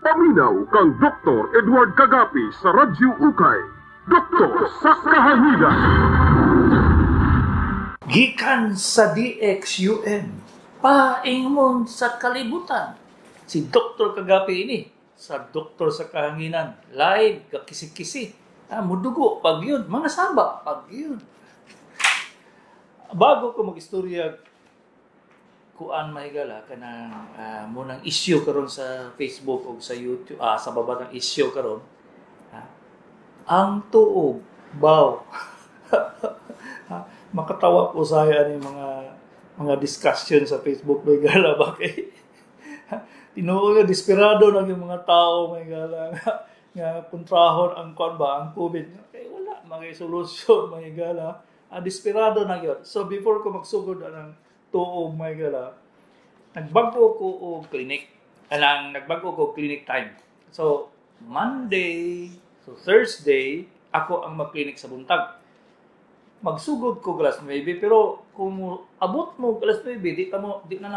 Paminaw kang Dr. Edward Kagapi sa Radyo Ukay. Doktor sa Kahanginan. Gikan sa DXUM, paingon sa kalibutan. Si Dr. Kagapi ini sa Doktor sa Kahanginan, live, kakisi-kisi. Ah, mudugo pag yun, mga saba pag yun. Bago ko mag-istorya, kuan mahigala kanang munang issue karon sa Facebook o sa YouTube, sa baba ng issue karon, ang tuog baw. Makatawa po saya ani mga discussion sa Facebook, mahigala ba, kay tinuod nga desperado na yung mga tao, mahigala, nga kontrahon ang kuan ba, ang COVID, kay wala mga solusyon, mahigala. Desperado na gyud. So before ko magsugod ang tuog, mahigala, nagbago ko og clinic, anang nagbago ko og clinic time. So Monday to Thursday ako ang mag-clinic sa buntag. Magsugod ko alas 9, pero kung abot mo alas 9, di na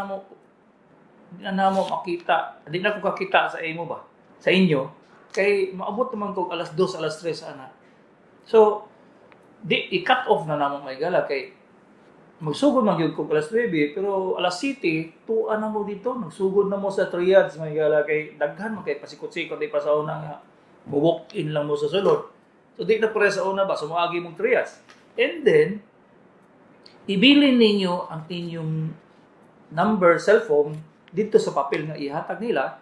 namo makita, di na ko kakita sa imo ba, sa inyo, kay maabot naman ko alas 2, alas 3 ana. So di i-cut off na namo, mahigala, kay magsugod man gyud ko alas 9, pero alas 7 tuan na mo dito, nagsugod na mo sa triage, mahigala, kay daghan man kay pasikot-sikot di pa sa una nga mo walk in lang mo sa sulod. So di na pare sa una ba, so moagi mong triage. And then ibilin ninyo ang inyong number, cellphone, dito sa papel nga ihatag nila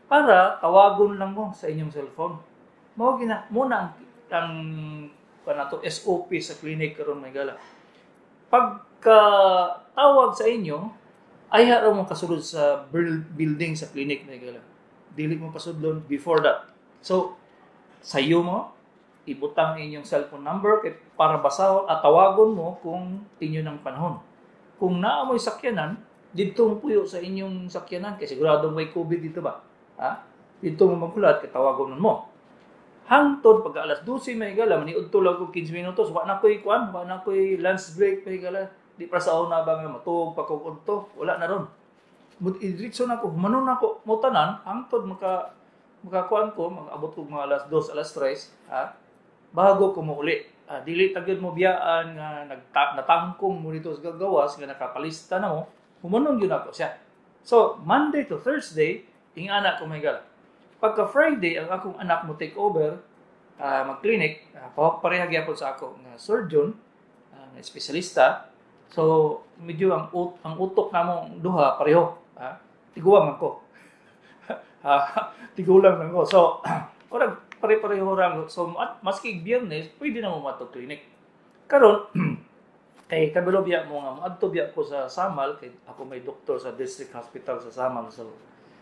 para tawagon lang mo sa inyong cellphone. Mao gina muna ang kanato SOP sa clinic karon, mahigala. Pagka tawag sa inyo, ay haro mo kasulod sa building sa clinic, mahigala. Dili mo pasudlon before that. So, sayo mo, ibutang inyong cellphone number kay para basahon at tawagon mo kung inyo ng panahon. Kung naa mo'y sakyanan, didto mo puyo sa inyong sakyanan kay sigurado may COVID dito ba? Ha? Didto mo maghulat kay tawagon mo. Hangtod pagka alas 12, mahigala, maniudto lang ko 15 minutos, wa na ko'y kuan, wa na ko'y lunch break, mahigala. Di pa sa una ba nga matuog pa kog udto, wala na ron. Mut idiretso na ko, humanon na ko mo tanan hangtod makakuan ko, mag-abot ko mga alas 2, alas 3, ha? Bago ko muuli. Dili tagyod mo biyaan nga natangkong mo dito sa gagawas nga nakapalista na mo, humanon gyud ako siya. So, Monday to Thursday, ingana ko, mahigala. Pagka Friday, ang akong anak mo take over, mag-clinic, pareha gyapon sa ako nga surgeon, nga espesyalista. So, medyo ang utok namo duha pareho. Tiguang ako. Tigulang lang ko. So, ora pare-pareho ra. So, at maski Biyernes, pwede na mo mato clinic. Karon, kay kabalo biya mo nga moadto biya ko sa Samal, kay ako may doktor sa district hospital sa Samal. So,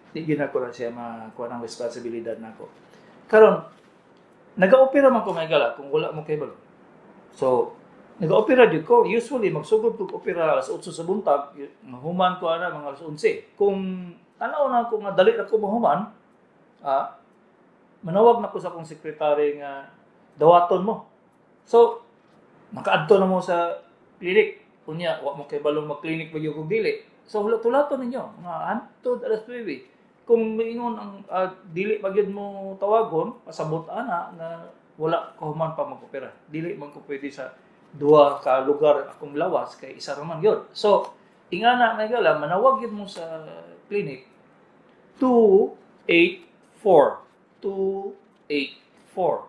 di gyud nako na siya makuha ng responsibilidad nako. Karon, nagaopera man ko, mahigala, kung wala mo kabalo. So, nagaopera jud ko. Usually, magsugod kog opera alas 8 sa buntag, mahuman ko ana mga alas 11. Kung tanaw na ko nga dali na ko mahuman, manawag na ko sa akong sekretary nga dawaton mo. So, makaadto na mo sa clinic. Unya, wa mo kay balong mag-clinic ba kog dili. So, hulat-hulaton ninyo, mga hantod alas 9. Kung maingon ang dili pa gyud mo tawagon, pasabot ana nga wala ko human pa mag-opera. Dili man ko pwede sa duha ka lugar akong lawas kay isa ra man gyud. So, ingana, mahigala, manawag gyud mo sa clinic 284 284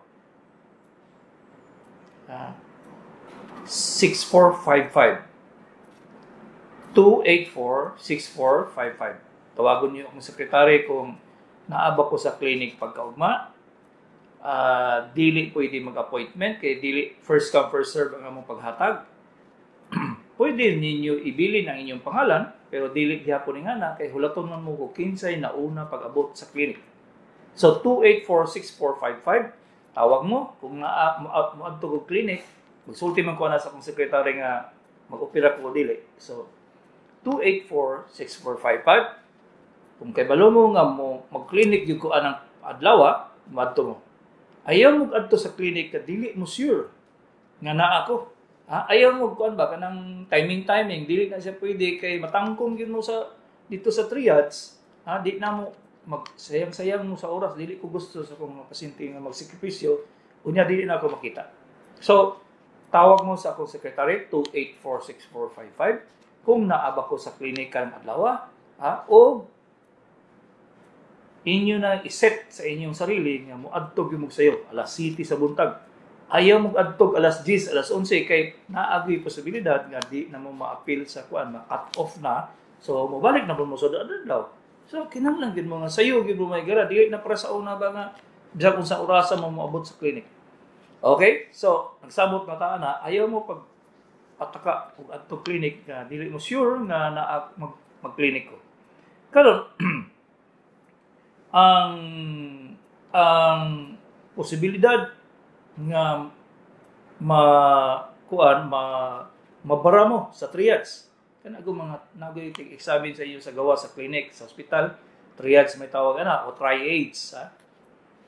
6455, 284 6455. Tawagon niyo akong sekretary kung naaba ko sa clinic pagkaugma. Dili pwede mag-appointment kay dili first come first serve ang among paghatag. Pwede ninyo ibilin ang inyong pangalan pero dili gihapon ni ngana kay hulaton man mo kung kinsay nauna pag-abot sa clinic. So 284-6455, tawag mo kung naa moadto og clinic, magsulti man ko ana sa akong sekretary nga mag-opera ko o dili. So 284-6455. Kung kay balo mo nga mo mag-clinic gyud ko anang adlaw, moadto mo. Ayaw mo adto sa clinic ka dili mo sure nga naa ako. Ha? Ayaw mo kuan ba kanang timing timing, dili na siya pwede kay matangkong gyud mo sa dito sa triage, ha? Di na mo Magsayang-sayang mo sa oras. Dili ko gusto sa akong mga pasyente nga magsakripisyo, unya dili na ako makita. So, tawag mo sa akong secretary, 2846455, kung naa ba ko sa clinic karong adlaw, ha, o inyo na iset sa inyong sarili nga moadto gyud mo sayo alas 7 sa buntag. Ayaw mo adtog alas 10, alas 11 kay naa gyuy posibilidad nga di na mo maapil sa kuan, ma-cut off na. So mobalik na pud mo sa adlaw. So kinahanglan gyud mo nga sayo gyud mo, may gara, dili na para sa una ba nga bisag unsa orasa mo moabot sa clinic. Okay? So, nagsabot na ta na, ayaw mo pag pataka og adto clinic nga dili mo sure nga naa mag-clinic ko. Karon ang posibilidad nga ma kuan ma mabara mo sa triage, kana go mga nagoy examine sa iyo sa gawa sa clinic, sa ospital, triage may tawag ana o triage, ha.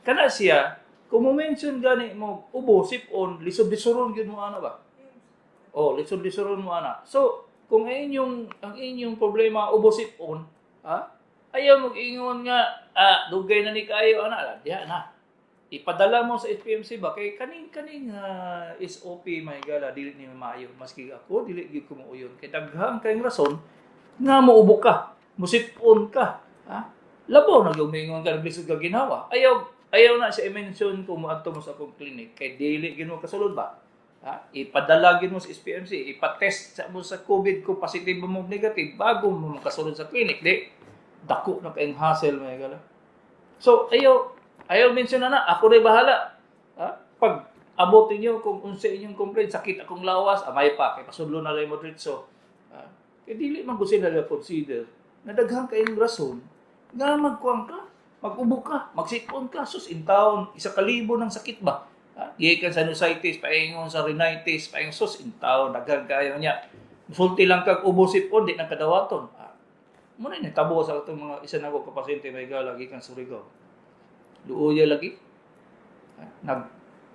Kana siya, kung mo mention gani mo ubo, sipon, lisod-lisuron gyud mo ana ba. Oh, lisod-lisuron mo ana. So kung ang inyong problema ubo, sipon, ha, ayaw mo ingon nga ah, dugay na ni kayo ana, diha na ipadala mo sa SPMC ba, kay kaning kaning SOP, may gala, dili ni maayo. Maski ako, dili gyud ko muuyon kay daghang kayong rason nga muubo ka, musipon ka, ha. Labaw na gyud moingon ka naglisod ka ginhawa. Ayaw, ayaw na siya i-mention kung moadto mo sa akong clinic kay dili gyud mo kasulod ba, ha. Ipadala gyud mo sa SPMC, ipatest sa mo sa COVID kung positive mo, negative, bago mo makasulod sa clinic. Di dako na kayong hassle, may gala. So ayaw, ayaw mention na na, ako rin bahala. Ha? Pag abot ninyo kung unsa inyong complaint, sakit akong lawas, amay pa, kay pasudlo na lang mo diretso. Ha? Kay dili man ko sila consider na daghang kayong rason nga magkuang ka, mag-ubo ka, magsipon ka, sus in town, 1,000 ng sakit ba? Ha? Gikan sinusitis, paingon sa rhinitis, paingon, sus in town, daghan kayo niya. Sulti lang kag ubo, sipon, di nang kadawaton. Ha? Muna ni tabo sa atong mga isa na ko kapasyente, may gala, gikan Surigao. Luoya lagi. Nag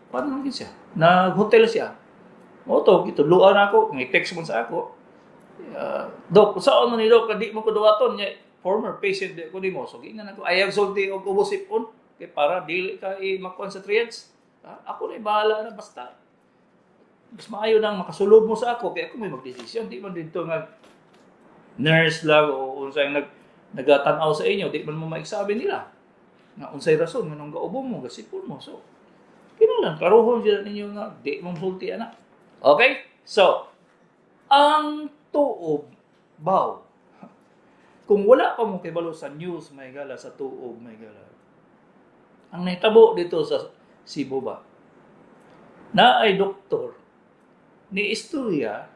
paano lagi siya? Nag-hotel siya. Mo to, gitudloan ako, ngay text mo sa ako. "Dok, saan man ni Dok, di mo ko duwaton niya." Former patient di ko nimo. So giingnan ako, ayaw sulti og ubo, sipon kay para dili ka i makuan sa triage. Ha? Ako na bahala na, basta mas maayo nang makasulod mo sa ako kay ako may magdesisyon, di man dito nga nurse lang o unsay nagatan-aw sa inyo, di man mo maexamine nila nga unsay rason nga nung gaubo mo, gasipon mo. So kinahanglan klarohon sila ninyo nga di mo sulti ana. Okay? So ang tuob baw, kung wala pa mo kibalo sa news, may gala, sa tuob, may gala, ang nahitabo dito sa Cebu ba na ay doktor ni istorya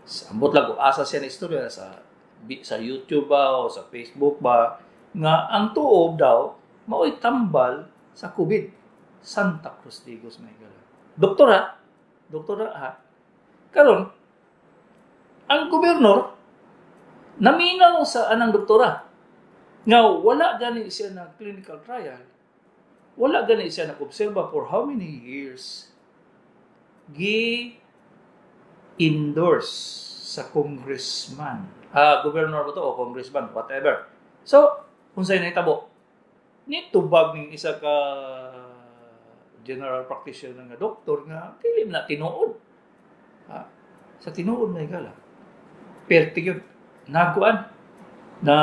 sa ambot lang ko asa siya ni istorya sa YouTube ba o sa Facebook ba nga ang tuob daw mao'y tambal sa COVID. Santa Cruz Digos, may gala. Doktor ha? Doktor ha? Karon, ang gobernador naminaw sa anang doktora nga wala gani siya na clinical trial, wala gani siya nag-obserba for how many years, gi endorse sa congressman. Ah, governor ba to o congressman, whatever. So, unsay nahitabo? Nitubag ning isa ka general practitioner nga doktor nga dili na tinuod. Ha? Sa tinuod, may gala. Perti yun. Nagkuan na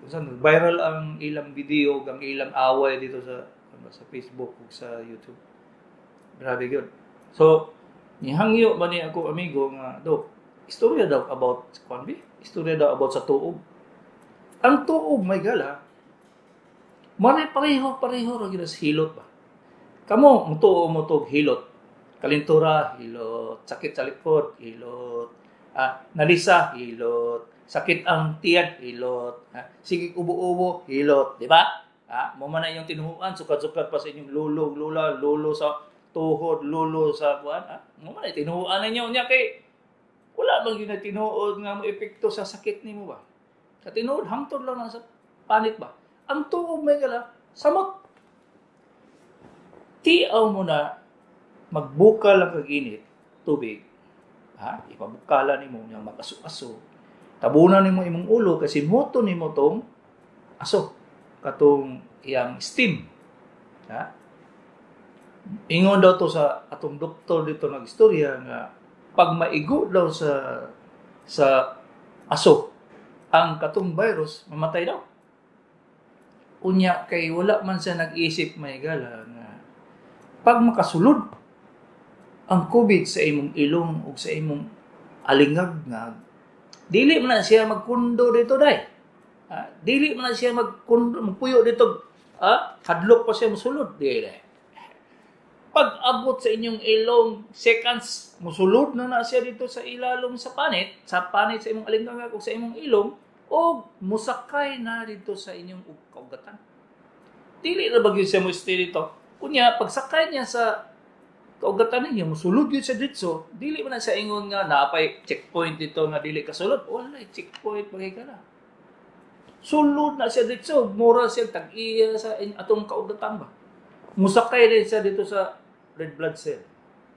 saan, viral ang ilang video, ang ilang away dito sa ano, sa Facebook ug sa YouTube. Grabe yun. So, nihangyo ba ni ako amigo nga, "Dok, istorya daw about kuan bi? Istorya daw about sa tuob." Ang tuob, may gala, mare pareho pareho ra gyud sa hilot ba. Kamo mutuo mo tog hilot. Kalintura, hilot, sakit sa likod, hilot. Ah, nalisa, hilot. Sakit ang tiyan, hilot. Ah, sige ubo-ubo, hilot, di ba? Ah, mo man na inyong tinuhuan, sukad-sukad pa sa inyong lolo, lola, lolo sa tuhod, lolo sa kuan, ah, mo man na tinuhuan ninyo nya kay wala bang yun na tinuod nga mo epekto sa sakit nimo ba? Sa tinuod, hangtod lang na sa panit ba? Ang tuob, may gala, samot. Tiaw mo na magbukal ang kaginit, tubig, ha? Ipabukala nimo niyang mag-aso-aso. Tabunan nimo imong ulo kasi moto nimo tong aso. katong iyang steam. Ha? Ingon daw to sa atong doktor dito nag-istorya nga pag maigo daw sa aso ang katong virus, mamatay daw. Unya kay wala man siya nag-isip, mga higala, nga pag makasulod ang COVID sa imong ilong o sa imong alingag nga dili man na siya magkundo dito day. Ha? Dili man na siya magkundo, magpuyo dito. Ha? Hadlok pa siya musulod di day. Pag abot sa inyong ilong, seconds, musulod na na siya dito sa ilalom sa panit sa imong alingagag o sa imong ilong, o musakay na dito sa inyong kaugatan. Dili na ba gyud siya mo stay dito? Kunya, pagsakay niya sa kaugatan ninyo, musulod yun siya dito, dili man na siya ingon nga naapay checkpoint dito nga dili kasulod. Wala checkpoint bagay ka na. Sulod na siya dito, mura siya tag-iya sa atong kaugatan ba. Musakay din siya dito sa red blood cell.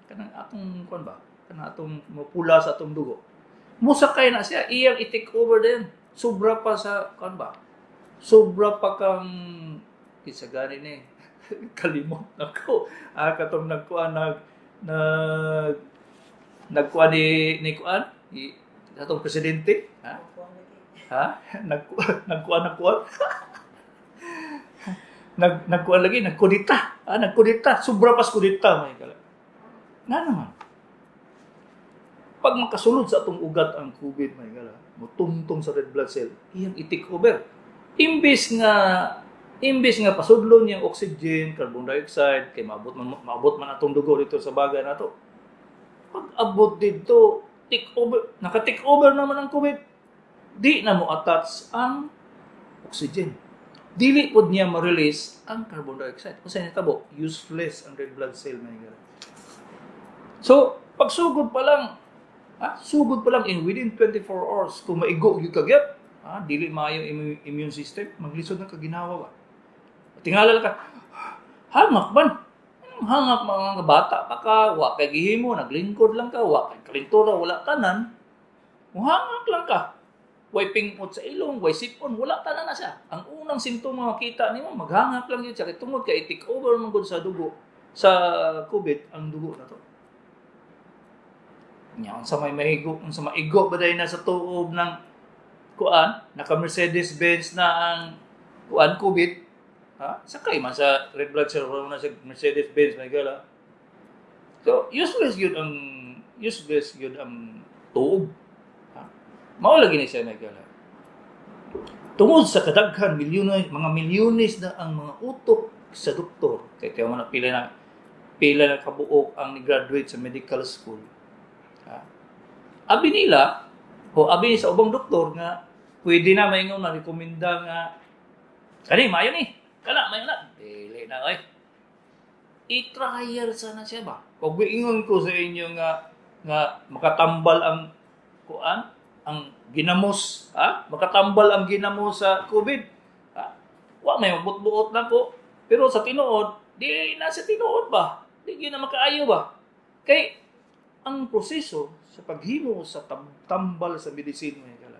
Kanang atong kuan ba? Kanang atong mapula sa atong dugo. Musakay na siya, iyang i-take over din. Sobra pa sa kuan ba? Sobra pa kang kinsa gani ni kalimot nako. Ah, katong nagkuan nag nag nagkuan ni kuan ni atong presidente, ha? Ha? Nagkuan nagkuan. Nagkuan lagi, nagkudita. Ah, nagkudita, sobra pas kudita, mga higala. Nga naman. Pag makasulod sa atong ugat ang COVID, mga higala, mutungtong sa red blood cell, iyang i-take over. Imbis nga pasudlon niyang oxygen, carbon dioxide, kay maabot man atong dugo dito sa baga nato. Pag abot dito, take over, naka-take over naman ang COVID. Di na mo attach ang oxygen. Dili pod niya ma-release ang carbon dioxide. Kung sa nitabo, useless ang red blood cell, mga higala. So, pagsugod pa lang, ha, sugod pa lang in within 24 hours, kung maigo gyud ka gyud, ha, dili maayo immune system, maglisod na kaginawa ba. Tingala ka, hangak man. Anong hangak, mga bata pa ka, wa kay gihimo, naglingkod lang ka, wa kay kalintura, wala tanan. Muhangak lang ka. Way pingot sa ilong, way sipon, wala tanan na siya. Ang unang simptoma makita nimo, maghangak lang yun siya. Kay tungod kay i-take over man gud sa dugo, sa COVID, ang dugo na to. Nya, unsa may maigo, unsa maigo ba dahil na sa tuob ng kuan, naka Mercedes Benz na ang kuan COVID, ha? Sakay man sa red blood cell na sa Mercedes Benz, may gala. So, useless yun ang tuob. Ha? Mao lagi ni siya, may gala. Tungod sa kadaghan milyones, mga milyones na ang mga utok sa doktor, kay kaya mo na pila na kabuok ang ni-graduate sa medical school. Ha? Abi nila, o abi sa ubang doktor nga pwede na maingon na rekomenda nga kani maayo ni, kana maayo na, dili na oy. I-trial sana siya ba? Pag ingon ko sa inyo nga makatambal ang kuan, ang ginamos, ha? Makatambal ang ginamos sa COVID. Ha? Wa may mabuot-buot na ko. Pero sa tinuod, di na sa tinuod ba? Di gyud na makaayo ba? Kay ang proseso sa paghimo sa tambal sa medisina, mga higala,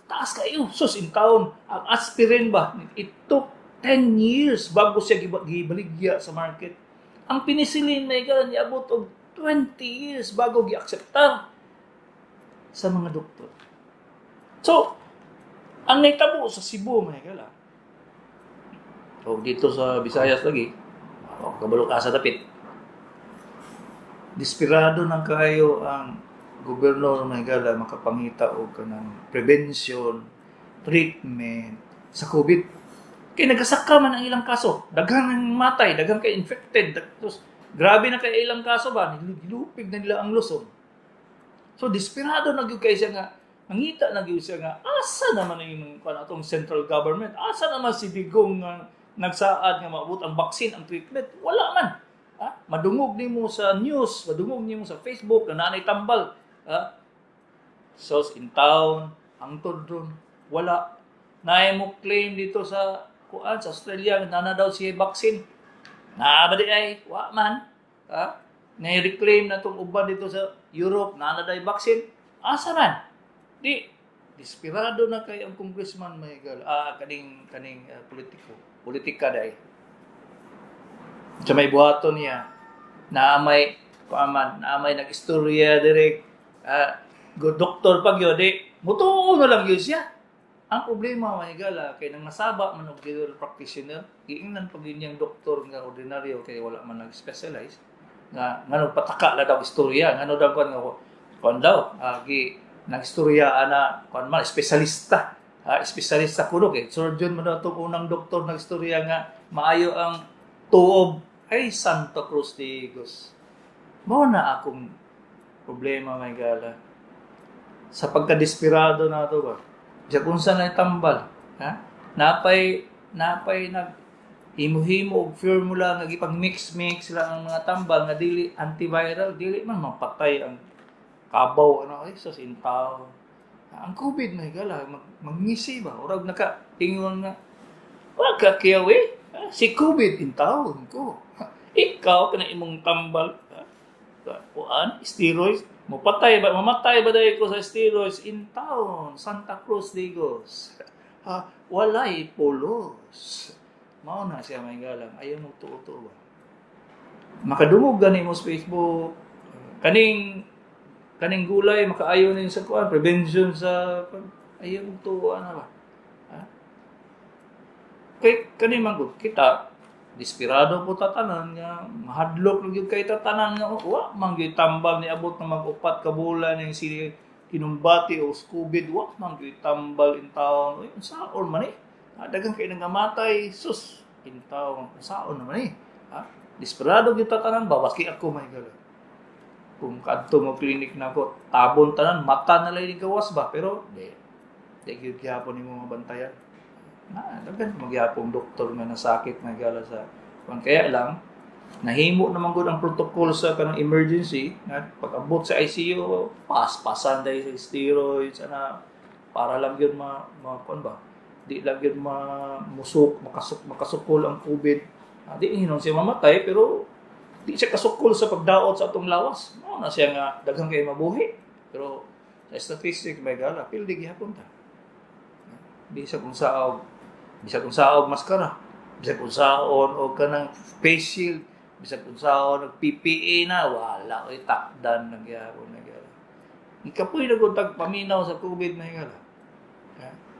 taas kayo. Sus, in town, ang aspirin ba? It took 10 years bago siya gibaligya sa market. Ang penicillin, mga higala, niabot og 20 years bago gi-akseptar sa mga doktor. So, ang nahitabo sa Cebu, mga higala, o dito sa Visayas lagi, o kabalo ka sa dapit, desperado nang kayo ang gobyerno, mga higala, makapangita og kanang prevention, treatment sa COVID. Kay nagasaka man ang ilang kaso. Daghang ang matay, daghang kay infected. Tapos, grabe na kay ilang kaso ba? Gilupig na nila ang Luzon. So, desperado na gyud kay siya nga, nangita na gyud siya nga, asa naman ang kuan atong central government? Asa naman si Digong nga nagsaad nga maabot ang vaccine, ang treatment? Wala man. Ha? Madungog nimo sa news, madungog nimo sa Facebook na naanay tambal. Ha? Sos in town, hangtod ron, wala. Naay mo claim dito sa kuan sa Australia na na daw siya vaccine. Naa ba di ay? Wa man. Ha? Na-reclaim na tong uban dito sa Europe, na na daw vaccine. Asa man? Di Desperado na kay ang congressman, mga higala. Kaning kaning politiko. Politika dai. Sa may buhaton niya, na may kuaman, na may nag-istorya direk, go doktor pag yun, di, mutuo na lang yun siya. Ang problema, mga higala, kay nang nasaba man og general practitioner, giingnan pag yun niyang doktor nga ordinaryo kay wala man nag-specialize, nga ngano pataka la daw istorya, ngano daw kuan nga kuan daw, gi nagstorya ana kuan man espesyalista. Ha, espesyalista kuno kay surgeon man daw itong unang doktor nagstorya nga maayo ang tuob ay Santa Cruz de Igos. Mao na akong problema, mga higala. Sa pagkadesperado na to ba? Bisag unsa na itambal, ha? Napay napay nag himo-himo og formula nga gipang mix-mix lang ang mga tambal nga dili antiviral, dili man mapatay ang kabaw ano ay sa intaw. Ang COVID, mga higala, mangisi ba? Urag naka ingon nga wa ka kiyaw eh. Si COVID intaw ko. Ikaw kana imong tambal, kuan steroids mopatay ba, mamatay ba dahil ko sa steroids in town Santa Cruz Digos, ha, walay pulos. Mao na siya, mga higala, ayaw mo tuo-tuo ba makadungog gani mo sa Facebook kaning kaning gulay makaayo nin sa kuan prevention sa kuan, ayaw mo tuo na ba, ha? Kay kani man gud kita desperado po tatanan nga mahadlok lang gyud kay tatanan nga wa man gyud tambal ni abot na mag-upat ka bulan ning si kinumbati o COVID, wa man gyud tambal in town. Uy, unsaon man eh? Daghan kay nangamatay, sus, in town, unsaon naman eh, ha? Desperado gyud tatanan ba, baski ako, may gala, kung kadto mo clinic na ako, tabon tanan, mata na lang gawas ba, pero di di gyud gihapon nimo mabantayan na daghan magyapong doktor nga nasakit nga gala sa kuan. Kaya lang nahimo naman gud ang protocol sa kanang emergency nga pag abot sa ICU, paspasan dahil sa steroids ana para lang gyud ma kuan ba, di lang gyud ma musok makasukol ang COVID. Di hinon siya mamatay pero di siya kasukol sa pagdaot sa atong lawas. Mao na siya nga daghan kay mabuhi, pero sa statistic, may gala, pildi gihapon ta. Bisag unsa og maskara, bisag unsaon og kanang face shield, bisag unsaon og PPE na, wala oy takdan na gyapon na gyapon. Ikapoy na gud tag paminaw sa COVID na higala.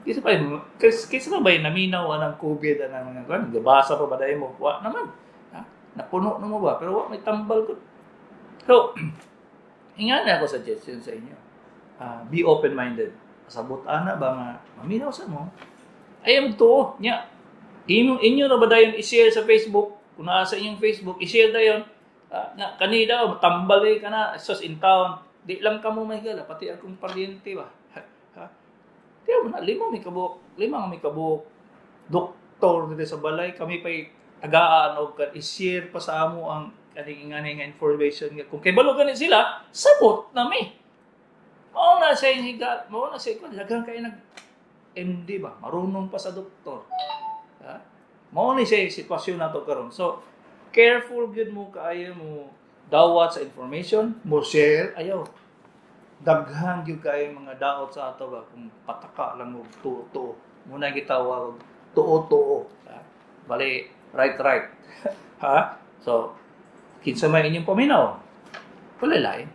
Kaysa pa kaysa pa ba naminaw anang COVID anang mga kuan, gabasa pa ba dai mo? Wa naman. Ha? Napuno na mo ba? Pero wa may tambal gud. So, ingan na ako suggestion sa inyo. Be open-minded. Pasabot ana ba nga maminaw sa mo? Ay magtuo nya. Inyo na ba dayon i-share sa Facebook? Kung naa sa inyong Facebook, i-share dayon. Nga kani daw tambal eh kana sus in town. Di lang kamo may gala, pati akong paryente ba. Ha? Tiyo na lima may kabuok doktor dito sa balay, kami pay tagaan og i-share pa sa amo ang kaning ingani nga information nga kung kay balo gani sila, sabot na mi. Mao na siya higa, mao na siya kung daghan kay nag MD ba, marunong pa sa doktor. Ha? Mao ni siya sitwasyon nato karon. So, careful gyud mo kaayo mo dawat sa information, mo share ayaw. Daghan gyud kaayo mga daot sa ato ba kung pataka lang og tuo-tuo. Muna gitawag og tuo-tuo. Ha? Bali right right. Ha? So, kinsa may inyong paminaw? Wala lain.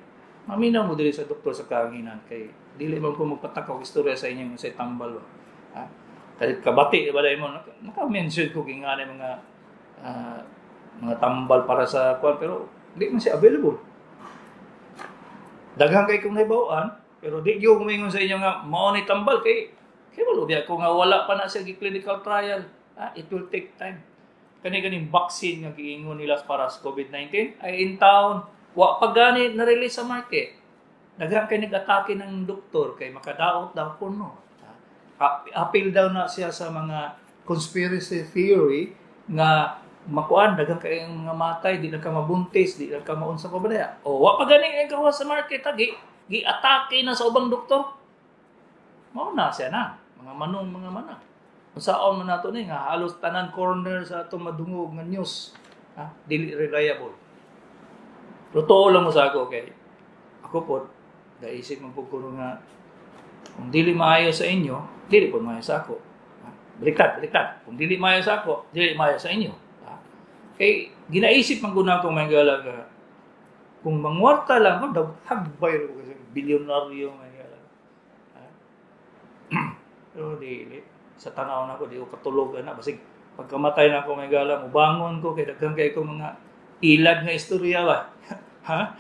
Maminaw mo dili sa doktor sa kahanginan kay dili man ko magpataka og istorya sa inyong sa tambal ba. Ha? Kahit kabati ba dai mo naka-mention ko gingani mga mga tambal para sa kuan pero di man siya available. Daghan kay kong nahibaw-an pero di gyud kumingon sa inyo nga mao ni tambal kay kay walo biya ko nga wala pa na siya gi clinical trial. Ha? It will take time. Kani ganing vaccine nga giingon nila para sa COVID-19 ay in town wa pa gani na-release sa market. Daghan kay nag-atake ng doktor kay makadaot daw kuno. Appeal daw na siya sa mga conspiracy theory nga makuan daghan kay ang mga matay, di lang ka mabuntis, di lang ka maunsa pa ba niya. O wa pa gani ang gawa sa market, ha? Gi-atake na sa ubang doktor. Mao na siya na, mga manong mga mana. Unsaon man nato ni nga halos tanan corner sa atong madungog nga news, ha? Dili reliable. Totoo lang mo sa ako kay ako po naisip man pud ko nga Kung dili maayo sa inyo, dili po maayo sa ako. Ha? Baliktad, baliktad. Kung dili maayo sa ako, dili maayo sa inyo. Ha? Kay ginaisip man gud nako, mga higala, nga kung mangwarta lang ko, hagbay ko kasi bilyonaryo, mga higala. Ha? Pero dili sa tanaw nako, di ko katulog ana, basig pagkamatay na ako, mga higala, mubangon ko kay daghan kay ko mga ilad nga istorya ba. Ha?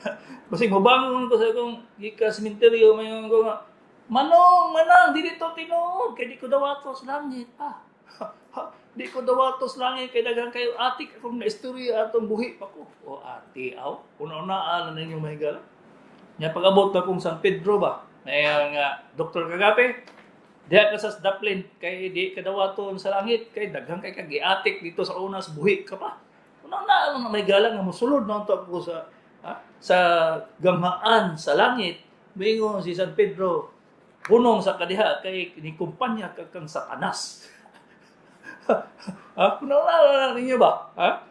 Basig mubangon ko sa akong gika sementeryo, mayon ko nga, "Manong, manang, dili to tinuod kay di ko dawato sa langit pa. Di ko dawato sa langit kay daghan kayo atik akong na istorya atong buhi pa ko." O ati aw, una-unaan na ninyo, mga higala. Nya pag-abot na kong San Pedro ba, may nga, "Dr. Kagape, diha ka sa Daplin kay di ka dawaton sa langit kay daghan kay kag giatik dito sa unas buhi ka pa." Una-unaan na, mga higala, nga mosulod na unta ko sa sa ganghaan sa langit. Moingon si San Pedro, "Punong sa kadiha kay ni kumpanya ka kang Satanas." Ha? Una-una na ninyo ba? Ha?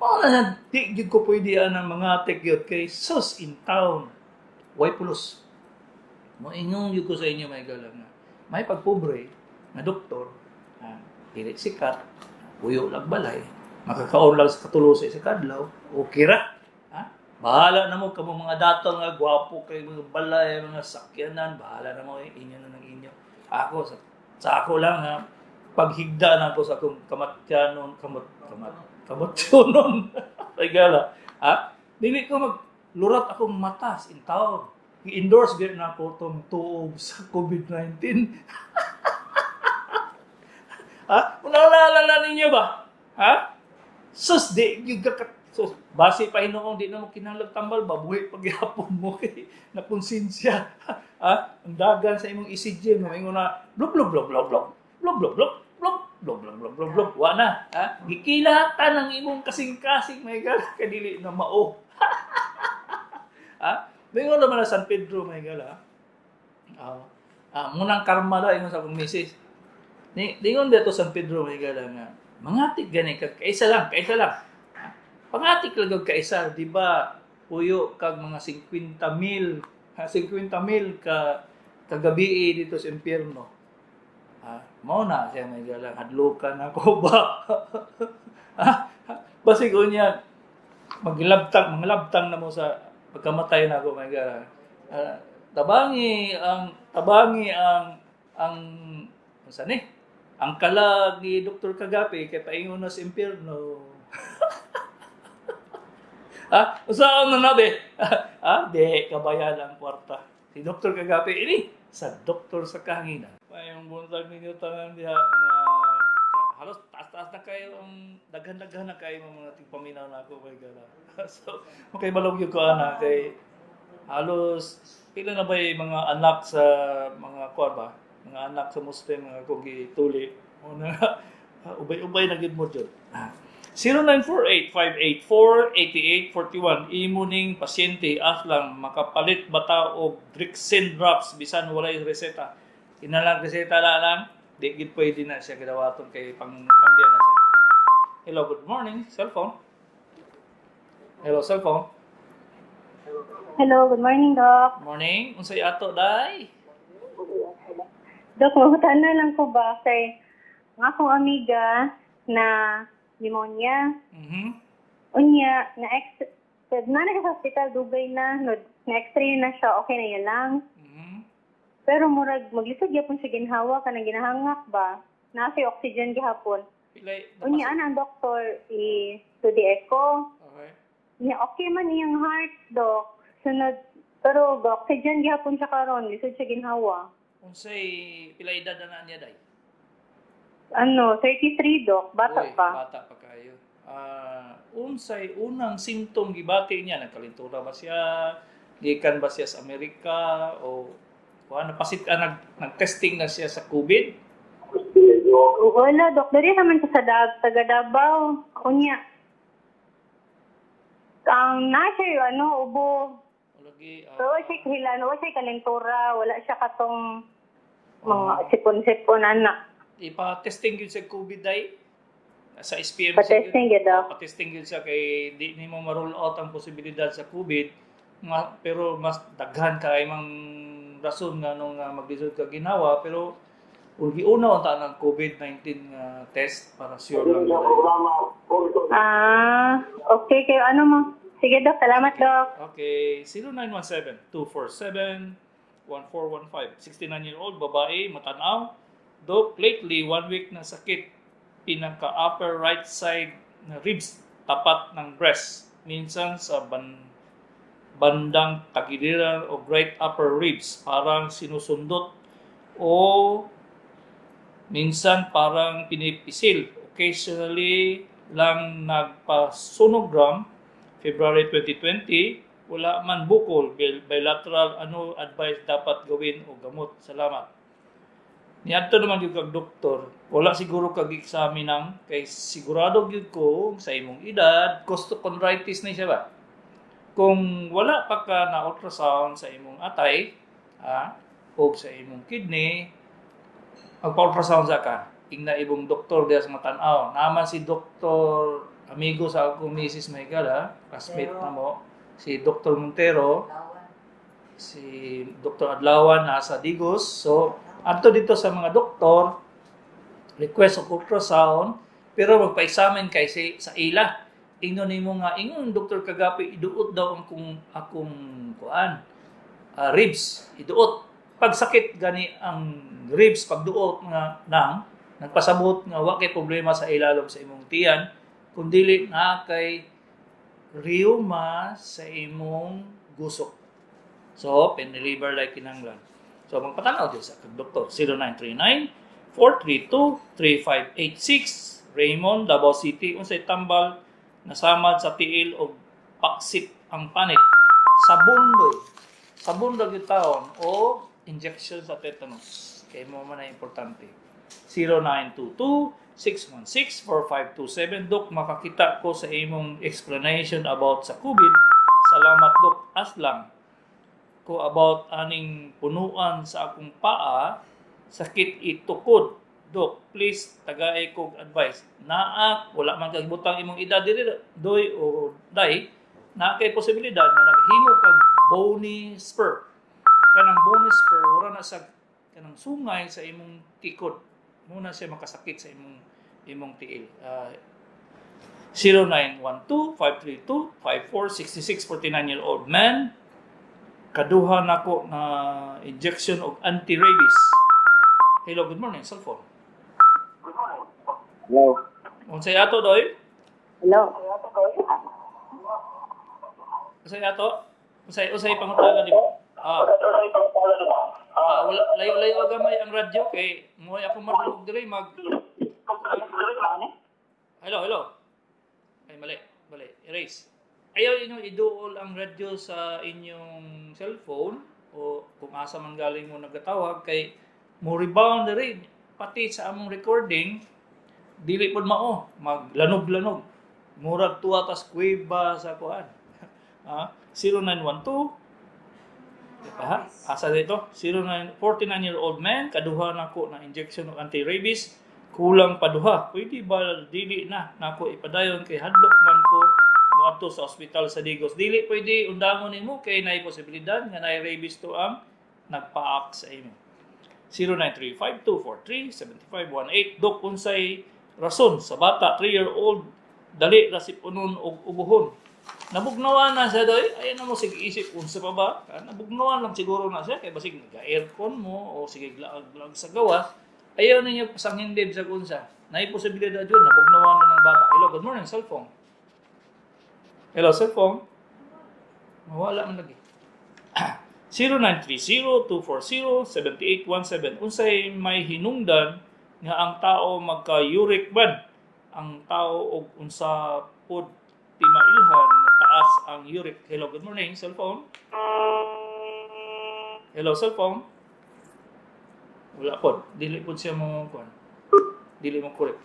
Mao na na, di gyud ko pwede ang mga gyud kay sus in town. Way pulos. Moingon gyud ko sa inyo, mga higala, nga may pagpobre nga doktor, ha, dili sikat, puyo lang balay, makakaon lang sa katulo sa isa kadlaw, okay ra. Ha? Bahala na mo kamo mga dato nga gwapo kay mga balay, mga sakyanan, bahala na mo eh, inyo na ng inyo. Ako sa ako lang ha, paghigda na ako sa akong kamatyanon, kamot kamat kamatyonon. Ay gala. Ha? Dili ko maglurat akong matas in town. I-endorse gyud na ako tong tuog sa COVID-19. Ha? Naalala ninyo ba? Ha? Sus, di gyud ka sus, base pa hinuong di na mo kinahanglan tambal ba, buhi pagyapon mo kay na konsensya. Ha? Ang dagan sa imong ECG, mo na blub blub blub blub blub blub blub blub blub blub blub blub blub blub, wa na. Ha? Gikilatan ang imong kasing-kasing, may gala, kadili na mao. Ha? Mingon naman na San Pedro, may gala. Munang karma da ingon sa akong misis. Ni dingon dito San Pedro, may gala, nga mangatik gani kag kaisa lang, kaisa lang. Ha? Pangatik lang og kaisa, di ba? Puyo kag mga 50 mil, ha, 50 mil ka kagabi dito sa impyerno. Ha, mao na siya, may gala, hadlukan ako ba? Ha? Basig unya maglabtang, manglabtang na mo sa pagkamatay na ako, may gala. Tabangi ang unsa ni? Ang kalag ni Dr. Kagape kay paingon na sa impyerno. Ha? Unsaon na nabi? Ha? Di kabayan ang kwarta. Si Dr. Kagape ini sa Doktor sa Kahanginan. Mayong buntag ninyo tanan diha, mga halos taas-taas na kayo ang daghan-daghan na kayo mga tigpaminaw na ako kay gala. So, okay balog yung ko ana kay halos pila na ba yung mga anak sa mga kuan ba? Mga anak sa Muslim nga akong gituli. O na ubay-ubay na gid mo jud. 0948-584-8841. Imo ning pasyente aslang makapalit ba ta og Drixen drops bisan walay reseta? Kinalang reseta na lang, di gid pwede na siya gidawaton kay pang pambiya na siya. Hello, good morning, cellphone. Hello, cellphone. Hello, good morning, Doc. Morning. Unsay ato, day? Doc, mangutana lang ko ba kay ang akong amiga na pneumonia. Unya, na ex na na sa hospital dugay na, no, na x-ray na siya, okay na yun lang. Pero murag maglisod gyapon siya ginhawa kanang ginahangak ba? Naa siya oxygen gihapon. Pilay Unya ana ang doktor i to the echo. Unya okay man iyang heart, Doc. Sunod pero oxygen gihapon siya karon, lisod siya ginhawa. Unsay pila edad na niya, day? Ano, 33, Doc, bata Uy, pa. Bata pa kayo. Unsay unang symptom gibati niya? Nagkalintura ba siya? Gikan ba siya sa Amerika o kuan napasit ka nag-testing na siya sa COVID? Wala, Doc. Dari naman siya sa taga Davao. Unya. Ang na siya, ano, ubo. Lagi, Pero wala siya kahilan, wala siya kalintura, wala siya katong mga sipon-sipon, anak. Ipa-testing yun sa COVID day sa SPMC. Pa-testing yun, Doc. Pa-testing yun siya kay di nimo ma-rule out ang posibilidad sa COVID. Pero mas daghan kay mang rason nga nung maglisod ka ginawa, pero giuna unta ng COVID-19 nga test para sure lang. Ah, okay kayo ano mo. Sige, Dok, salamat, Dok. Okay, 0917-247-1415. 69-year-old babae, matanaw. Dok, lately, one week na sakit. Pinaka-upper right side na ribs, tapat ng breast. Minsan sa bandang tagiliran o right upper ribs, parang sinusundot o minsan parang pinipisil. Occasionally lang. Nagpa-sonogram February 2020, wala man bukol, bilateral. Ano advice dapat gawin o gamot? Salamat. Niadto naman gyud kag doktor, wala siguro kag examine nang kay sigurado gyud ko sa imong edad, costochondritis na siya ba? Kung wala pa ka na ultrasound sa imong atay, o sa imong kidney, magpa-ultrasound sa ka. Ingna ibong doktor diya sa matanaw. Naman si doktor amigo sa akong misis, may ha, classmate na mo, si Dr. Montero, si Dr. Adlawan nasa Digos. So, adto dito sa mga doktor, request of ultrasound, pero magpa-examine kay si, sa ila. Ingnon nimo nga, ingon Dr. Kagapi, iduot daw ang kung akong kuan, ribs, iduot. Pagsakit gani ang ribs, pagduot nga nang, nagpasabot nga wa kay problema sa ilalom sa imong tiyan, kung dili na kay rheuma sa imong gusok. So, peniliver like kinanglan. So, magpatanaw din sa kag doktor. 0939-432-3586, Raymond, Davao City. Unsay tambal nasamad sa tiil o paksit ang panit? Sabon doy. Sabon ra gyud taon o injection sa tetanus. Kay mo man na importante. 0922-616-4527. Dok, makakita ko sa imong explanation about sa COVID. Salamat, Dok. Aslang ko about aning punuan sa akong paa, sakit itukod. Dok, please tagay kog advice. Naa, wala man kag butang imong edad diri doy o day, naa kay posibilidad na naghimo kag bony spur. Kanang bony spur ora na sa kanang sungay sa imong tikod. Muna siya makasakit sa imong tiil. 0912-532-5466, 49-year-old man. Kaduha nako na injection og anti-rabies. Hello, good morning, cellphone. Hello. Unsay ato doy? Hello. Unsay ato? Unsay pangutana nimo? Wala, layo-layo gamay ang radyo kay moy ako madulog diri mag. Hello, hello. Ay, mali, mali. Erase. Ayaw inyong iduol ang radyo sa inyong cellphone o kung asa man galing mo nagatawag kay mo rebound diri pati sa among recording, dili pod mao maglanog-lanog. Murag tuwa tas kuweba sa kuan. 0912. Ha? Asa dito? 09, 49-year-old man, kaduha nako na injection og anti-rabies, kulang pa duha. Pwede ba dili na nako ipadayon kay hadlok man ko moadto sa ospital sa Digos? Dili pwede, undangon nimo kay naay posibilidad nga naay rabies to ang nagpaak sa imo. 0935-243-7518. Dok, unsay rason sa bata 3-year-old dali ra sipunon og ubuhon? Nabugnawan na siya doy. Ayan na mo sige isip unsa pa ba? Nabugnawan lang siguro na siya kay basig nag-aircon mo o sige glaag-glaag sa gawas. Ayaw ninyo pasangindib sa unsa. Naay posibilidad yun, nabugnawan na ng bata. Hello, good morning, cellphone. Hello, cellphone. Mawala man lagi. 0930-240-7817. Unsay may hinungdan nga ang tao magka-uric man? Ang tao og unsa pod timailhan nga taas ang uric? Hello, good morning, cellphone. Hello, cellphone. Wala pod. Dili pod siya mo kuan. Dili mo correct.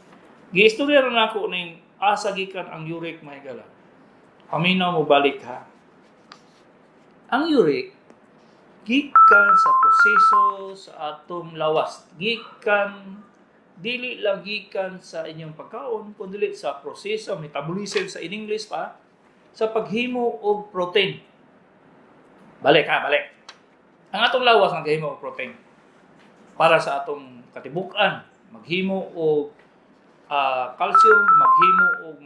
Giistorya ra nako ning asa gikan ang uric, may gala. Paminaw mo balik ha. Ang uric gikan sa proseso sa atong lawas. Gikan dili lang gikan sa inyong pagkaon, kundi sa proseso metabolism sa in English pa, sa paghimo og protein. Balik ha, balik. Ang atong lawas nagahimo og protein para sa atong katibukan, maghimo og calcium, maghimo og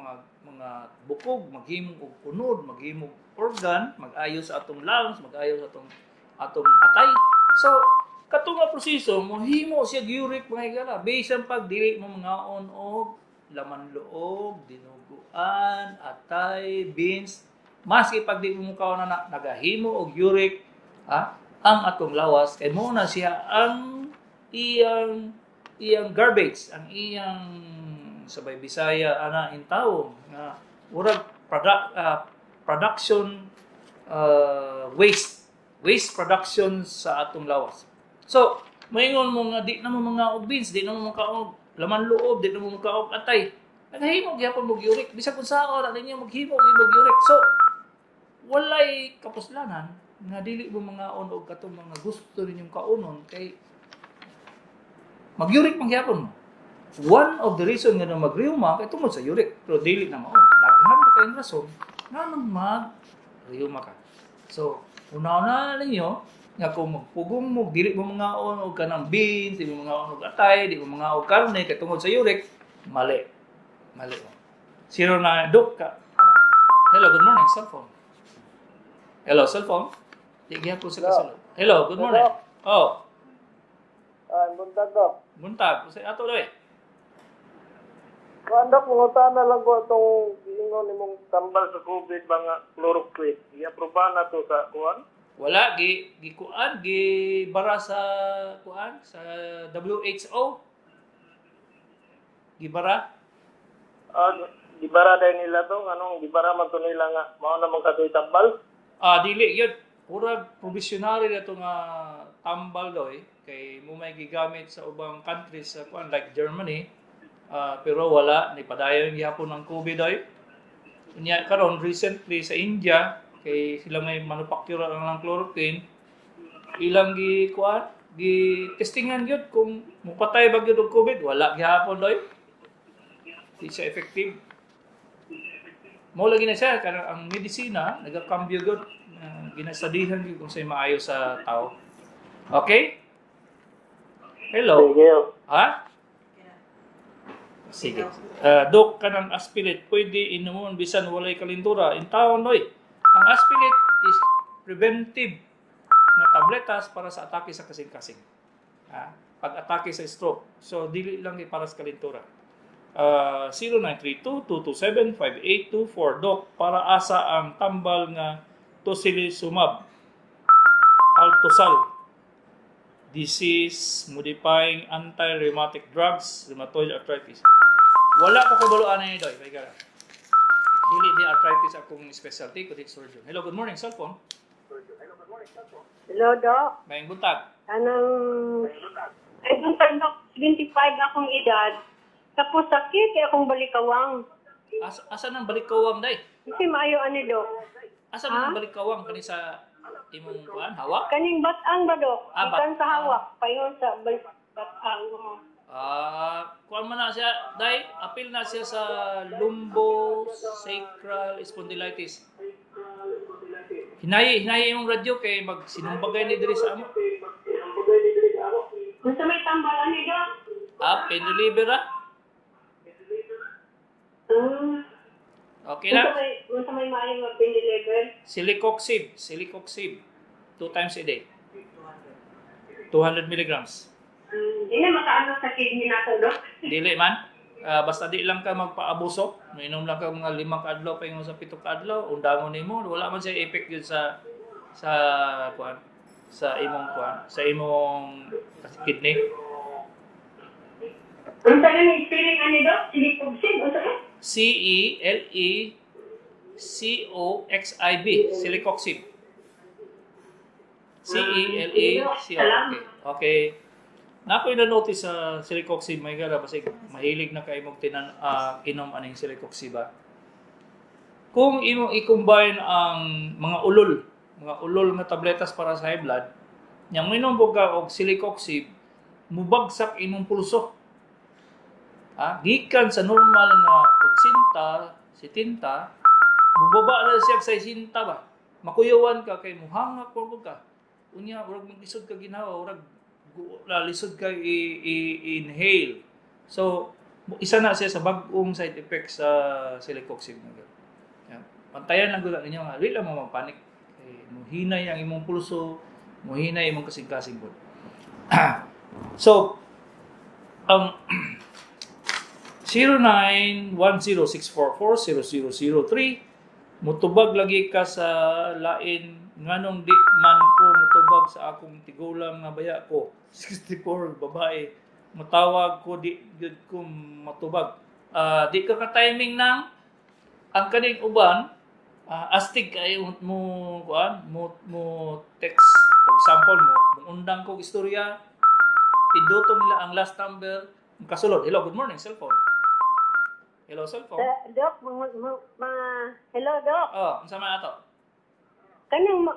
mga bukog, maghimo og kunod, maghimo og organ, mag-ayo sa atong lungs, mag-ayo sa atong atay. So, kato nga proseso, mohimo siya uric, mga higala. Bisan pag dili mo mangaon og laman loob, dinuguan, atay, beans, maski pag di mo mukaon na, nagahimo og uric, ha, ang atong lawas kay mo na siya ang iyang iyang garbage, ang iyang sabay Bisaya ana intawo nga murag production waste waste production sa atong lawas. So, maingon mo nga di na mo mga og beans, di na mo makaog laman loob, di na mo makaog atay. Nagahimo gyapon mo uric bisag kung sao na ninyo maghimo og uric. So, walay kapuslanan nga dili mo mangaon og katong mga gusto ninyong kaunon kay mag-uric man gyapon mo. One of the reason nga mag-rheuma kay tungod sa uric, pero dili na mao. Daghan pa kayong rason nganong mag-rheuma ka. So, una-una ninyo nga kung magpugong mo dili mo mangaon og kanang beans, di mo mangaon og atay, di mo mangaon og karne kay tungod sa uric, mali. Mali mo. Zero na dok ka. Hello, good morning, cellphone. Hello, cellphone. Di gyapon sa kasulod. Hello, good morning. Oh. Buntag, Dok. Buntag. Unsay ato doy? Kuan, Dok, mangutana lang ko itong giingon nimong tambal sa COVID mga chloroquine. Gi-aproba na to sa kuan? Wala gi gikuan gi bara sa kuan sa WHO. Gibara? Gibara dahil nila to, anong gibara man to nila nga mao na man katoy tambal? Dili yun. Murag provisionary na to nga tambal doy kay mo may gigamit sa ubang countries sa kuan like Germany. Pero wala ni padayon gihapon ng COVID doy. Unya karon recently sa India kay sila may manufacturer ang chloroquine, ilang gi kuan gi testingan gyud kung mopatay ba gyud og COVID, wala gihapon doy. Di siya effective. Mo lagi na siya kanang ang medisina nagakambyo gyud, ginasadihan gyud kung say maayo sa tao. Okay? Hello. Sige. Ha? Sige. Dok, kanang aspilet pwede inumon bisan walay kalintura. Intawon doy. Ang aspilet is preventive na tabletas para sa atake sa kasing-kasing. Ha? Pag-atake sa stroke. So dili lang para sa kalintura. 0932-227-5824. Dok, para asa ang tambal nga tocilizumab, Altosal, disease modifying anti-rheumatic drugs, rheumatoid arthritis. Wala ko kabaloan na doy, may gara. Dili di arthritis akong specialty, kundi surgeon. Hello, good morning, cellphone. Hello, Doc. Maayong buntag. Anong ay buntag, Doc, 25 akong edad. Tapos sakit kay akong balikawang. Asa nang balikawang day? Kasi maayo ani, Doc. Asa man ang balikawang kani sa imong kuan hawak? Kaning batang ba, Dok? Ikan sa hawak, payon sa batang. Kuan man na siya, day, apil na siya sa lumbosacral spondylitis. Hinayi imong radyo kay magsinumbagay ni diri sa amo. Unsa may tambal ani, Dok? Pain reliever. Okay na. Unsa may maayo nga pain reliever? Celecoxib, 2 times a day. 200 milligrams. Di na makaano sa kidney nato, Dok. Dili man. Basta di lang ka magpaabuso. Mainom lang ka mga 5 ka adlaw paingon sa 7 ka adlaw, undangon nimo, wala man siya effect gyud sa kuan, sa imong kuan, sa imong kidney. Unsa ni spelling ani, Dok? Celecoxib, unsa ka? C E L E C O X I B, Celecoxib. C E L E C O. Okay. Okay. Nakoy na notice sa celecoxib, may gara basig mahilig na kay mong tinan inom aning celecoxib ba. Kung imong i-combine ang mga ulol nga tabletas para sa high blood, nya minom pud ka og celecoxib, mubagsak imong pulso. Gikan sa normal nga 80, 70, mubaba na siya sa 60 ba. Makuyawan ka kay muhangak pud ka. Unya murag maglisod ka ginawa, murag lisod ka i-inhale. So isa na siya sa bag-ong side effect sa celecoxib. Yeah. Pantayan lang gud ninyo nga dili lang mo magpanik. Eh, muhinay ang imong pulso, muhinay imong kasing-kasing gud. So ang 0910-644-0003 mutubag lagi ka sa lain nganong di man ko mutubag sa akong tigulang nga baya ko 64 babae mutawag ko di gyud ko matubag. Di ka ka-timing nang ang kaning uban astig kay mo kuan mo mo text. For example, mo undang ko istorya, pinduto nila ang last number kasulod. Hello, good morning, cellphone. Hello, cellphone. Doc, hello, Doc. Oh, unsa man ato? Kanang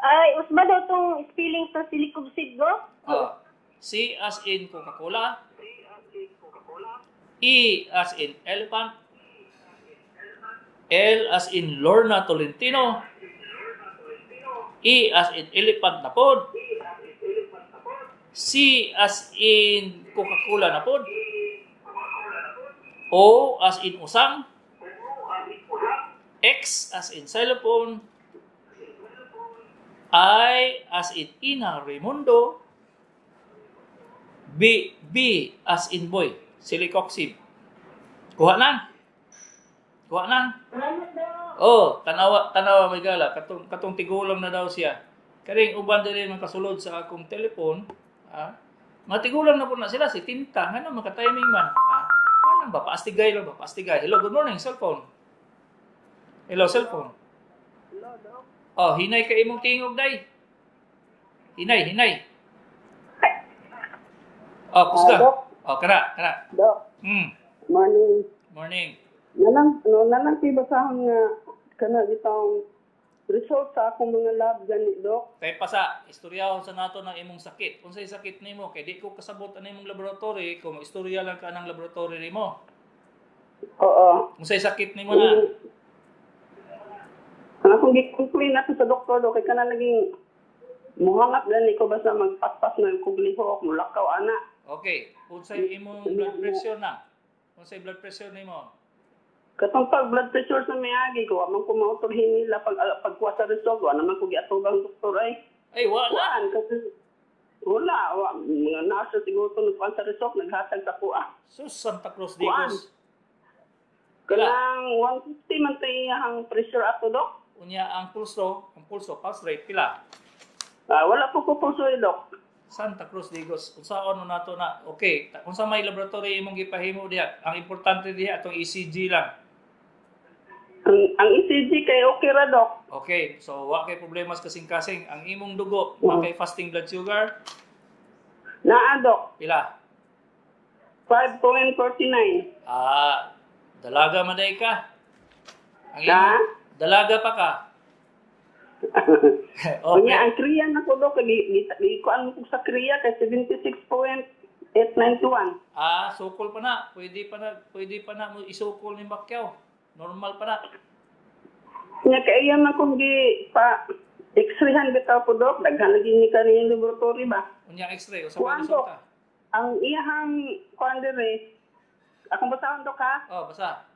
ay usba daw tong spelling sa celecoxib, Doc? Oh, C as in Coca-Cola. E as in elephant. L as in Lorna Tolentino. E as in elephant na pod. C as in Coca-Cola na pod. O as in usang. X as in xylophone. I as in Ina Raimundo. B as in boy. Celecoxib. Kuha nang. Kuha nang. Oh, tanawa may gala katong tigulang na daw siya. Karing uban diri man kasulod sa akong telepon, ha? Mga tigulang na po na sila si Tinta, ngano maka-timing man, ha? Walang ba paastigay lang ba paastigay. Hello, good morning, cellphone. Hello, cellphone. Hello, Doc. Oh, hinay ka imong tingog day. Hinay, hinay. Oh, kusga. Doc. Oh, kana. Doc. Morning. Morning. Nalang tibasahon nga kana bitong result sa akong mga lab gani, Doc. Kay pasa, istoryahon sa nato ng imong sakit. Unsay sakit nimo? Kay di ko kasabot ang imong laboratory, kung istorya lang ka ng laboratory nimo. Oo. Unsay sakit nimo na? Ang akong gi-complain ato sa doktor, Doc, kay kana laging muhangap gani ko basta magpaspas na kog lihok, mulakaw ana. Okay, unsay imong blood pressure na? Unsay blood pressure nimo? Katong pag blood pressure sa miagi ko, wa man ko mautulhin nila pag pagkuha sa result, wa naman ko giatubang doktor ay. Ay, wala. Kuan kasi wala, wa mga nurse siguro to nagkuan sa result, naghatag sa kuha. Sus, Santa Cruz Digos. Kanang 150 man tay ang pressure ato, Dok. Unya ang pulso, pulse rate pila? Wala po ko pulso, Dok. Santa Cruz Digos. Unsaon mo nato na? Okay, unsa may laboratory imong gipahimo diha? Ang importante diha atong ECG lang. Ang ECG kay okay ra, Dok. Okay, so wa kay problema sa kasing-kasing. Ang imong dugo, wa kay fasting blood sugar? Naa, Dok. Pila? 5.49. Ah, dalaga man day ka. Ang imong dalaga pa ka. Okay. Unya ang kriya na ko, Dok, gikuan ko sa kriya kay 76.891. Ah, sukol pa na. Pwede pa na mo isukol ni Pacquiao. Normal pa na. Nya kay iya man kung gi pa x-rayhan bitaw po, Dok, daghan lagi ni kaniyang laboratory ba. Unya x-ray usa pa resulta. Ang iyahang kuan dire, akong basahon, Dok, ha? Oh, basa.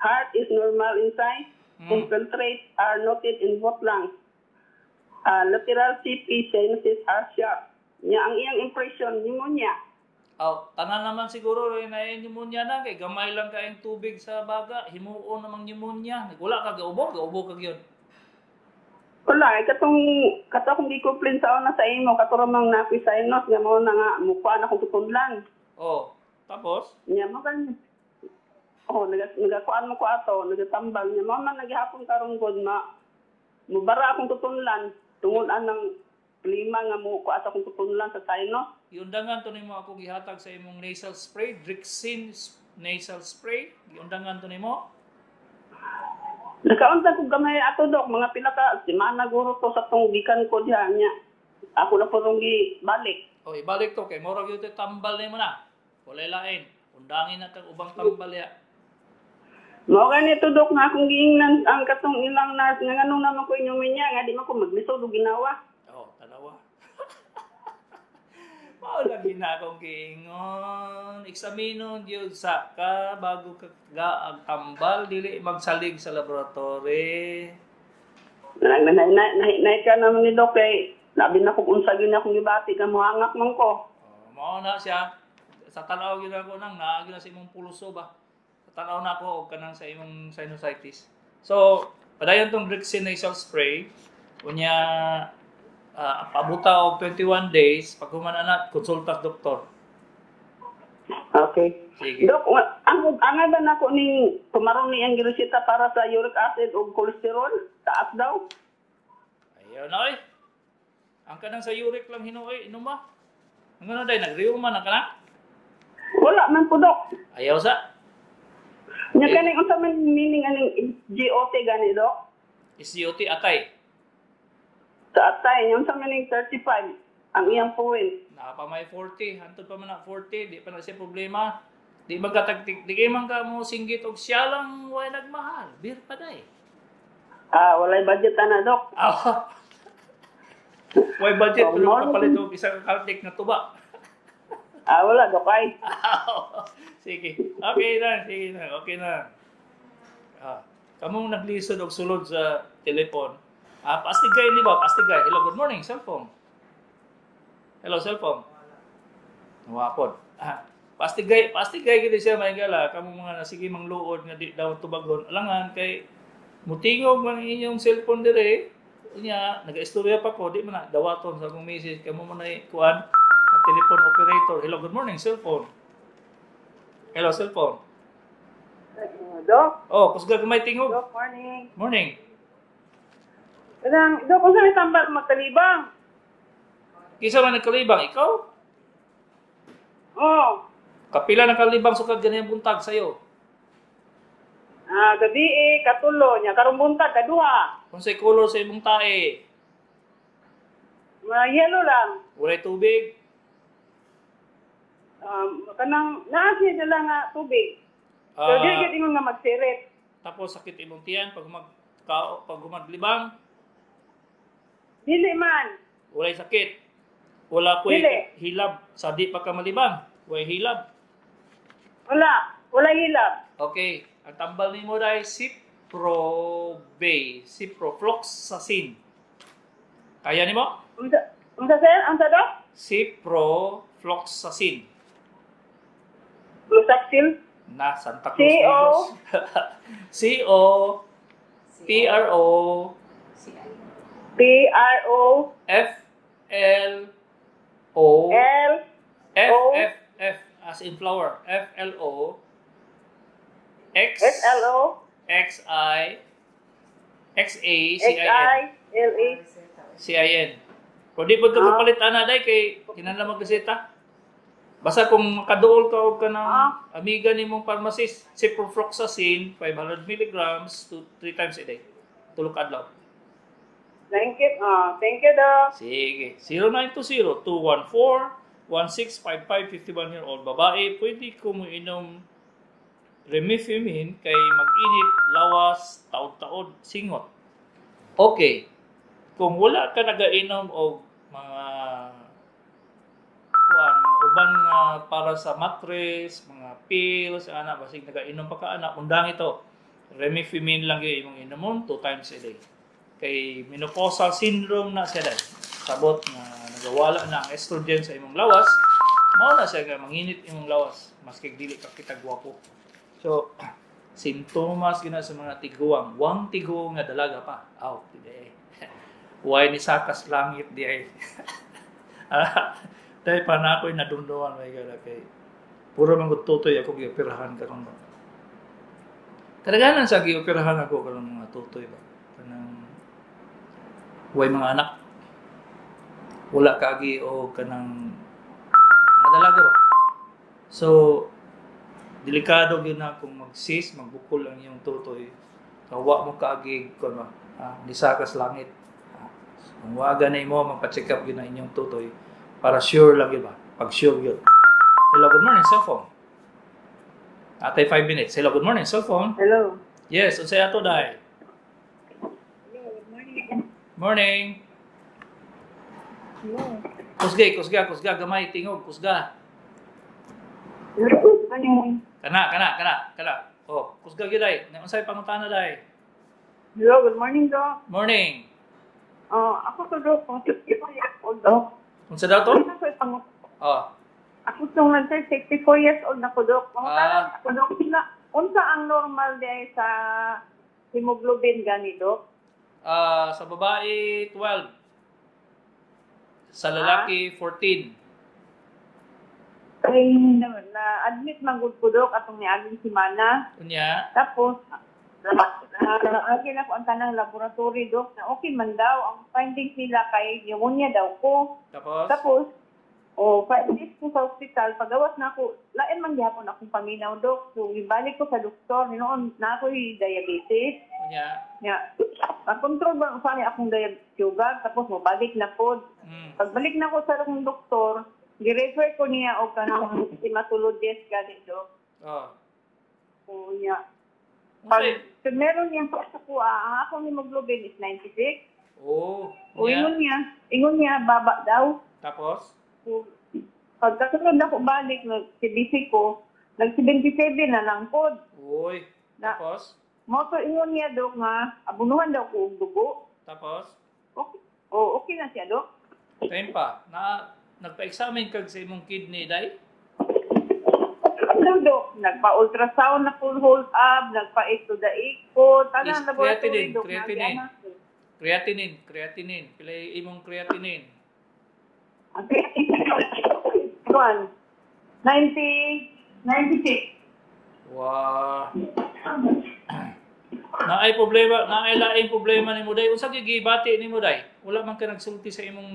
Heart is normal in size. Infiltrates are noted in both lungs. Lateral CP sinuses are sharp. Nya ang iyang impression, pneumonia. Oh, tanan naman siguro rin na pneumonia na kay gamay lang kaayong tubig sa baga, himuon namang pneumonia. Wala ka gaubo, gaubo ka gyud. Wala, katong akong gi-complain sa una sa imo, kato ra mang napi sinus nga mao na nga mukuan akong tutudlan. Oh, tapos nya mo kan. Oh, nagakuan mo ko ato, nagatambal nya mao man naghapon karon god ma mubara akong tutunlan tungod anang lima nga mo kuha sa akong tutunlan sa sinus. Giundangan to nimo ako gihatag sa imong nasal spray, Drixine nasal spray. Giundangan to nimo. Nakaunta ko gamay ato, Dok, mga pila ka semana guro to sa tong gikan ko diha nya. Ako na po rong gibalik. O ibalik to kay mura gyud tambal nimo na. Walay lain. Undangin na kang ubang tambal ya. Mao gani to, Dok, nga akong giingnan ang katong ilang nurse nga nganong naman ko inyong niya nga di man ko maglisod og ginawa. Oh, Mao lagi na akong giingon. Eksaminon gyud sa ka bago ka ang tambal, dili magsalig sa laboratory. Na na na na ka naman ni Doc kay labi na kung unsa gyud akong gibati ka mohangak man ko. Oh, mao na siya. Sa tan-aw gyud ako nang naa gyud na sa imong pulso ba. Sa tan-aw na ako og kanang sa imong sinusitis. So, padayon tong Brixin nasal spray. Unya pabuta og 21 days, pag human ana, konsulta sa doktor. Okay. Sige. Dok, ang ba nako ning tumarong ni ang gireseta para sa uric acid ug cholesterol? Taas daw. Ayaw na oy. Ang kanang sa uric lang hinuoy, inuma. Ang ano day nagriuma na kana? Wala man po, Dok. Ayaw sa. Nya kaning unsa man meaning aning GOT gani, Dok? SGOT atay. Sa atay, unsa man ning 35 ang iyang point. Naa pa may 40, hantod pa man na 40, di pa na siya problema. Di man ka tagtik, di kay man ka mo singgit og siya lang way nagmahal. Bir pa day. Ah, walay budget ana, Dok. Ah. Way budget Oh, pero no. kapalit og isa ka kaltik nga tuba. Ah, wala, Dok ay. Sige. Okay na, sige na. Okay na. Ah, kamong naglisod og sulod sa telepon. Ah, pastig kay ni ba? Pastig kay. Hello, good morning, cellphone. Hello, cellphone. Nawapod. Ah, pastig kay gid siya may gala kamong mga nasige mangluod nga di daw tubagon. Alangan kay mutingog man inyong cellphone dire. Unya, nagaistorya pa ko, di man na dawaton sa akong misis kamo man ay kuan ang telephone operator. Hello, good morning, cellphone. Hello, cellphone. Dok, Oh, kusga gamay tingog. Dok, morning. Morning. Kanang, Dok, kung saan may tambal magkalibang? Kinsa man nagkalibang ikaw? Oo. Kapila nakalibang sukad ganyan buntag sayo. Ah, gabi eh, katulo niya, karong buntag, kaduha. Kung say color sa imong tae, Mga yellow lang. walay tubig. Kanang, naa siya dala nga tubig. So, di gyud ingon nga magsirit. Tapos sakit imong tiyan pag pag humaglibang, Dili man. walay sakit. Wala ko'y Dili. hilab sa di pa ka malibang. Walay hilab. Wala. Wala hilab. Okay, ang tambal nimo dai Ciprobay, Ciprofloxacin. Kaya nimo? Unsa sir? Unsa Dok? Ciprofloxacin. Fluxacil? Na Santa Cruz. C O C O P R O P R O F L O L F O F F as in flower. F L O X F L O X I X A C X I N I L A C I N. Kung di po ka kapalit ana day kay kinahanglan magreseta. Basta kung makaduol ka og kanang amiga nimong pharmacist, ciprofloxacin 500 milligrams to 3 times a day. Tulo ka adlaw. Thank you. Thank you, Doc. Sige. 0920-214-1655, 51-year-old babae. Pwede ko mo inom Remifemin kay mag-init, lawas, taod-taod, singot. Okay. Kung wala ka nagainom og mga kuan, mga uban nga para sa mattress, mga pills, ana, basig nagainom pa ka ana, undang ito. Remifemin lang gyud imong inomon 2 times a day. Kay menopausal syndrome na siya dahil. Sabot nga nagawala na ang estrogen sa imong lawas, mao na siya nga manginit imong lawas maski dili ka kita gwapo. So, sintomas gina sa mga tiguang, wang tigo nga dalaga pa. Aw, di. Way ni sakas langit di ay. Dahil pa na ako'y nadumduman may gala kay puro man gud tutoy ako gioperahan karon ba. Kadaghanan sa gioperahan ako karon mga tutoy ba. Kanang way mga anak. Wala kaagi o kanang mga dalaga ba. So delikado gyud na kung magsis, magbukol ang iyong tutoy. Kawa mo kaagi kun ba, nisakas langit. Kung wa ganay mo magpa-check up gyud na inyong tutoy para sure lang gyud ba. Pag sure gyud. Hello, good morning, cellphone. Atay 5 minutes. Hello, good morning, cellphone. Hello. Yes, unsay ato dai? Hello, good morning. Morning. Hello. Kusga, kusga, kusga, gamay, tingog, kusga. Kana, kana, kana, kana. Oh, kusga gyud ay. Unsay pangutana day? Hello, good morning, Doc. Morning. Oh, ako to, Doc, kung 64 years old, Doc. Unsa daw to? Ano sa pang Oh. Ako to nga, sir, 64 years old na ko, Doc. Pangutana ako, Doc, sila, unsa ang normal di sa hemoglobin gani, Doc? Sa babae 12. Sa lalaki 14. Ay, na-admit man gud ko, Doc, atong niaging semana. Unya. Tapos, naagin ako ang tanang laboratory, Doc, na okay man daw. Ang findings nila kay pneumonia daw ko. Tapos? Tapos, 5 days ko sa hospital, pagawas na ako, lain man gihapon akong paminaw, Doc. So, ibalik ko sa doktor, noon na ako'y diabetes. Unya. Nya, makontrol ba ang sani akong diabetes sugar, tapos mobalik na po. Pagbalik na ko sa akong doktor, gi-refer ko niya og kanang hematologist gani, Doc. Oh. O niya. Pag meron niyang sa kuha, ang akong hemoglobin is 96. Oh. O ingon niya baba daw. Tapos? So, pagkasunod ako balik ng CBC ko, nag-77 na lang po. Uy. Na, tapos? Mo to ingon niya, Dok, nga abunuhan daw ko og dugo. Tapos? Okay. Oh, okay na siya, Dok. Time pa. Na nagpa-examine kag sa imong kidney day? Ano, Dok? Nagpa-ultrasound na full hold up, nagpa-8 to the echo, tanan laboratory, Creatinine, Dok. creatinine. Creatinine, creatinine. Pila imong creatinine? Ang creatinine, 90, 96. Wow. Naay problema, naay laing problema nimo day. Unsa gyud gibati nimo day? Wala man ka nagsulti sa imong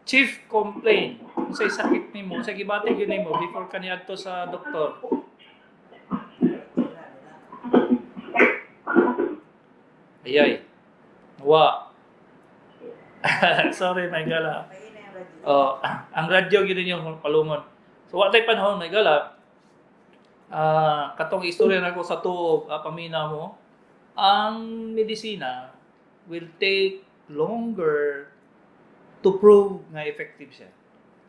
chief complaint. Unsay sakit nimo? Unsay gibati gyud nimo before ka niadto sa doktor? Ayay. Wa. Sorry, my gala. Oh, ang radyo gyud ninyo palungon. So wa tay panahon, my gala. Katong istorya nako sa tuo, pamina mo, ang medisina will take longer to prove nga effective siya.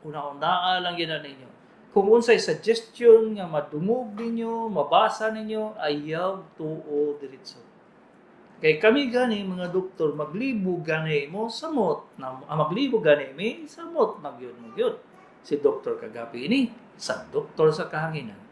Una-unaa lang yun na ninyo. Kung unsay suggestion nga madungog ninyo, mabasa ninyo, ayaw tuo diretso. Kay kami gani mga doktor maglibo gani mo samot na maglibo gani mi samot magyud magyud. Si Dr. Kagapi ini sa Doktor sa Kahanginan.